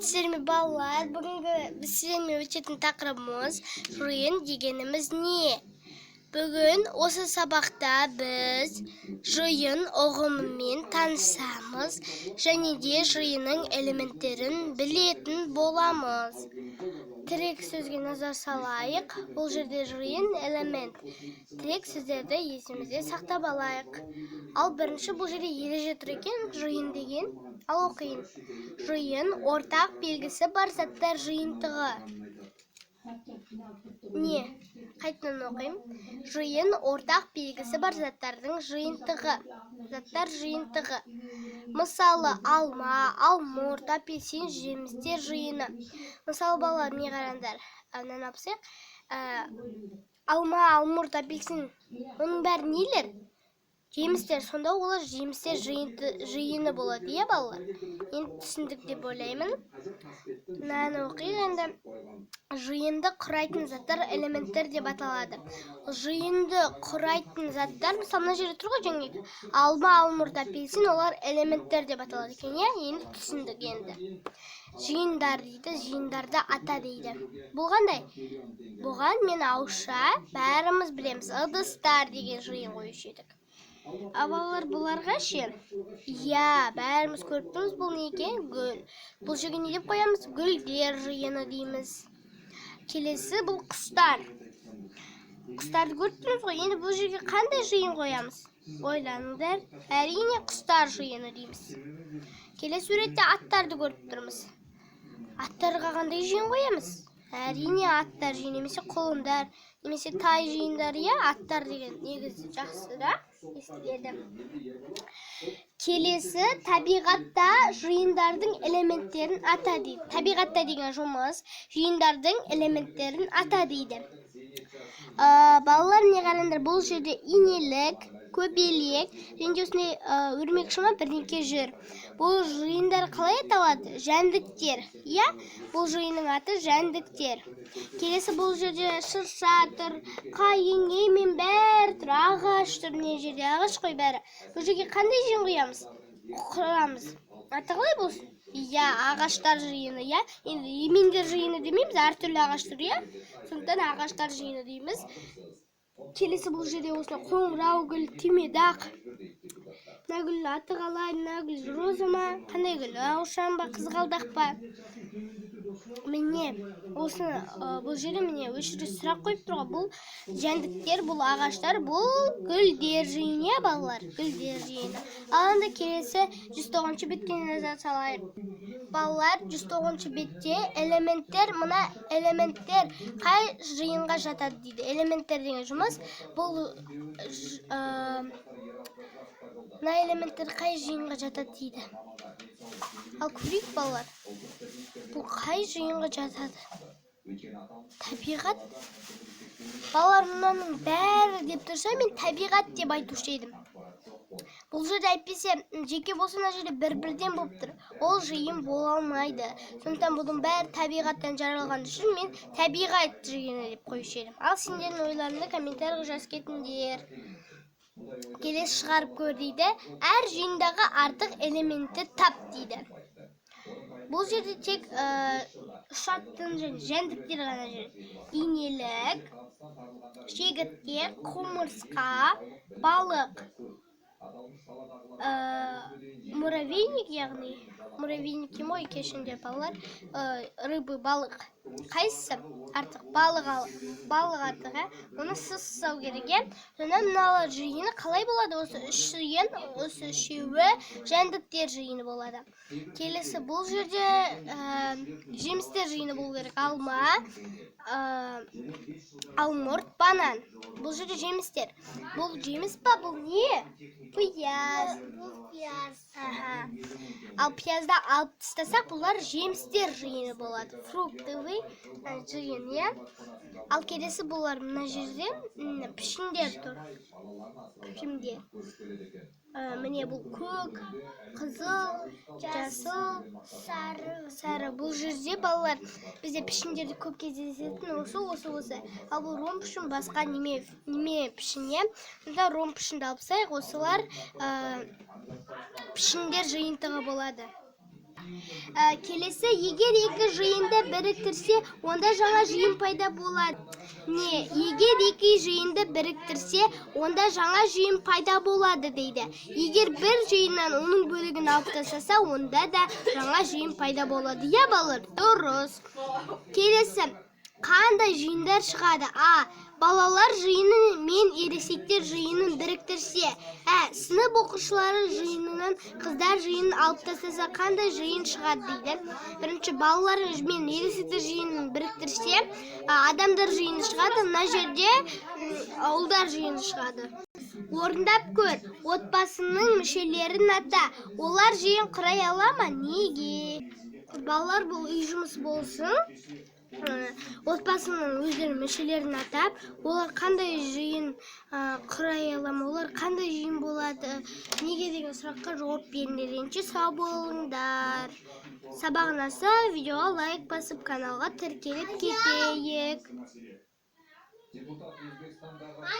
Сәлеметсіздер ме, балалар! Бүгінгі біз сіздермен өтетін тақырыбымыз: жиын дегеніміз не? Бүгін осы сабақта біз жиын ұғымымен танысамыз және де жиынның элементтерін білетін боламыз. Тірек сөзге назар салайық. Бұл жерде жиын, элемент, тірек сөздерді есімізде сақтап алайық. Ал бірінші бұл жерде ереже тұр екен, жиын деген. Ал оқиын: жиын — ортақ белгісі бар заттар жиынтығы. Не, қайтадан оқимын: жиын — ортақ белгісі бар заттардың жиынтығы, заттар жиынтығы. Мысалы, алма, алмұрт, апельсин — жемістер жиыны. Мысалы, балалар, міне, қараңдар, мынаны алып тастайық. Алма, алмұрт, апельсин — оның бәрі нелер? Жемістер. Сонда олар жемістер жиыны болады, иә, балалар? Енді түсіндік деп ойлаймын. Мынаны оқиық енді. Жиынды құрайтын заттар элементтер деп аталады. Жиынды құрайтын заттар, мысалы, мына жерде тұр ғой жаңағы алма, алмұрт, апельсин, олар элементтер деп аталады екен, иә? Енді түсіндік. Енді жиындар дейді, жиындарды ата дейді. Бұл қандай? Бұған мен ауызша, бәріміз білеміз, ыдыстар деген жиын қоюшы едік. А балалар, бұларға ше? Иә, бәріміз көріп тұрмыз, бұл не екен? Гүл. Бұл жерге не деп қоямыз? Гүлдер жиыны дейміз. Келесі бұл құстар. Құстарды көріп тұрмыз ғой. Енді бұл жерге қандай жиын қоямыз? Ойланыңдар. Әрине, құстар жиыны дейміз. Келесі суретте аттарды көріп тұрмыз. Аттарға қандай жиын қоямыз? Әрине, аттар жиыны немесе құлындар немесе тай жиындары, иә. Аттар деген негізі жақсы да естіледі. Келесі табиғатта жиындардың элементтерін ата дейді. Табиғатта деген жұмыс, жиындардың элементтерін ата дейді. Балалар, міне, қараңдар, бұл жерде инелік, көбелек және де осындай өрмекші ма, бірдеңке жүр. Бұл жиындар қалай аталады? Жәндіктер, иә. Бұл жиынның аты — жәндіктер. Келесі бұл жерде шырша тұр, қайың, емен, бәрі тұр, ағаш тұр. Мына жерде ағаш қой бәрі. Бұл жерге қандай жиын қоямыз, құрамыз? Аты қалай болсын? Иә, ағаштар жиыны, иә. Енді емендер жиыны демейміз, әртүрлі ағаш тұр, иә, сондықтан ағаштар жиыны дейміз. Келесі бұл жерде осындай қоңырау гүл, түймедақ. Мына гүл аты қалай? Мына гүл роза ма, қандай гүл? Раушан ба, қызғалдақ па? Міне, осы бұл жерде, міне, осы жерде сұрақ қойып тұр ғой. Бұл жәндіктер, бұл ағаштар, бұл гүлдер жиыны, иә, балалар, гүлдер жиыны. Ал енді келесі 109-бетке назар салайық, балалар. 109-бетте элементтер. Мына элементтер қай жиынға жатады дейді. Элементтер деген жұмыс. Бұл мына элементтер қай жиынға жатады дейді. Ал көрейік, балалар, бұл қай жиынға жатады? Табиғат. Балалар, мынаның бәрі деп тұрса, мен табиғат деп айтушы едім. Бұл жерде әйтпесе жеке болса, мына жерде бір бірден болып тұр, ол жиын бола алмайды. Сондықтан бұның бәрі табиғаттан жаралған үшін мен табиғат жиыны деп қоюшы едім. Ал сендердің ойларыңды комментарийға жазып кетіңдер. Келесі шығарып көр дейді. Әр жиындағы артық элементті тап дейді. Бұл жерде тек ұшатын және жәндіктер ғана жүреді. Инелік, шегіртке, құмырсқа, балық, муравейник, яғни муравейник деймін ғой, кешіріңдер, балалар. Рыбы, балық. Қайсысы артық? Балық. Ал балық артық, иә, оны сыз жасау керек, иә. Сонда мыналар жиыны қалай болады? Осы үш жиын, осы үшеуі жәндіктер жиыны болады. Келесі бұл жерде жемістер жиыны болу керек. Алма, алмұрт, банан. Бұл жерде жемістер. Бұл жеміс па, бұл не? Пияз. Бұл пияз. Аха. Ал пиязды алып тастасақ, бұлар жемістер жиыны болады. Фруктовый жиын, иә. Ал келесі бұлар мына жерде пішіндер тұр. Пішіндер. Міне, бұл көк, қызыл, жасыл, Сары. Сары. Бұл жерде, балалар, бізде пішіндерді көп кездесетін осы, осы, осы. Ал бұл ромб пішін, басқа неме пішін, иә. Сонда ромб пішінді алып тастайық, осылар пішіндер жиынтығы болады. Келесі, егер екі жиынды біріктірсе, онда жаңа жиын пайда болады. Не, егер екі жиынды біріктірсе, онда жаңа жиын пайда болады дейді. Егер бір жиыннан оның бөлігін алып тастаса, онда да жаңа жиын пайда болады. Иә, балалар, дұрыс. Келесі, қандай жиындар шығады? А. Балалар жиыны мен ересектер жиынын біріктірсе. Ә. Сынып оқушылары жиынынан қыздар жиынын алып тастаса, қандай жиын шығады дейді. Бірінші, балалар мен ересектер жиынын біріктірсе, адамдар жиыны шығады. Мына жерде ұлдар жиыны шығады. Орындап көр. Отбасының мүшелерін ата. Олар жиын құрай ала ма? Неге? Балалар, бұл үй жұмысы болсын. Отбасының өздерінің мүшелерін атап, олар қандай жиын құрай ала ма, олар қандай жиын болады, неге деген сұраққа жауап беріңдер. Ендеше, сау болыңдар. Сабақ ұнаса, видеоға лайк басып, каналға тіркеліп кетейік. Депутат Өзбекстандағы